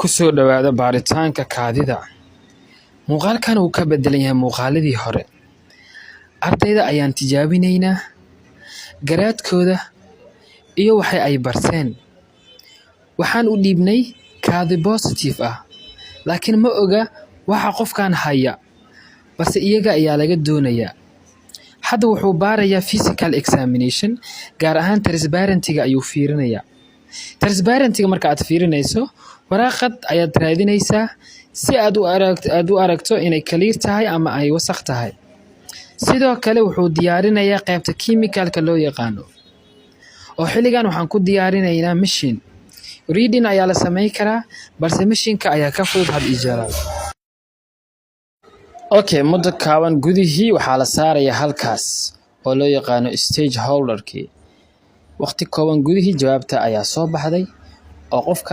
Ku soo dhawaada baaritaanka kaadida. Muuqaalkan wuu ka bedelan yahay muuqaaladii hore. Ardayda ayaan tijaabinaynaa garaadkooda iyo waxa ay barteen. Waxaan u dhiibnay kaadi positive ah, laakiin ma oga waxa qofkan haya, balse iyaga ayaa laga doonayaa. Hadda wuxuu baarayaa physical examination, gaar ahaan transparency-ga ayuu fiirinayaa. Transparency-ga marka aad fiirinayso, waraaqad ayaad raadinaysaa si aad u aragto inay clear tahay ama ay wasakh tahay. Sidoo kale wuxuu diyaarinayaa qaybta chemical-ka loo yaqaano, oo xilligan waxaan ku diyaarinaynaa machine. Reading ayaa la samayn karaa, balse mashiinka ayaa ka fudud had iyo jeer. Okay, muddo kaaban gudihii waxaa la saarayaa halkaas oo loo yaqaano stage holderkii. Waqti kooban gudihii jawaabta ayaa soo baxday oo qofka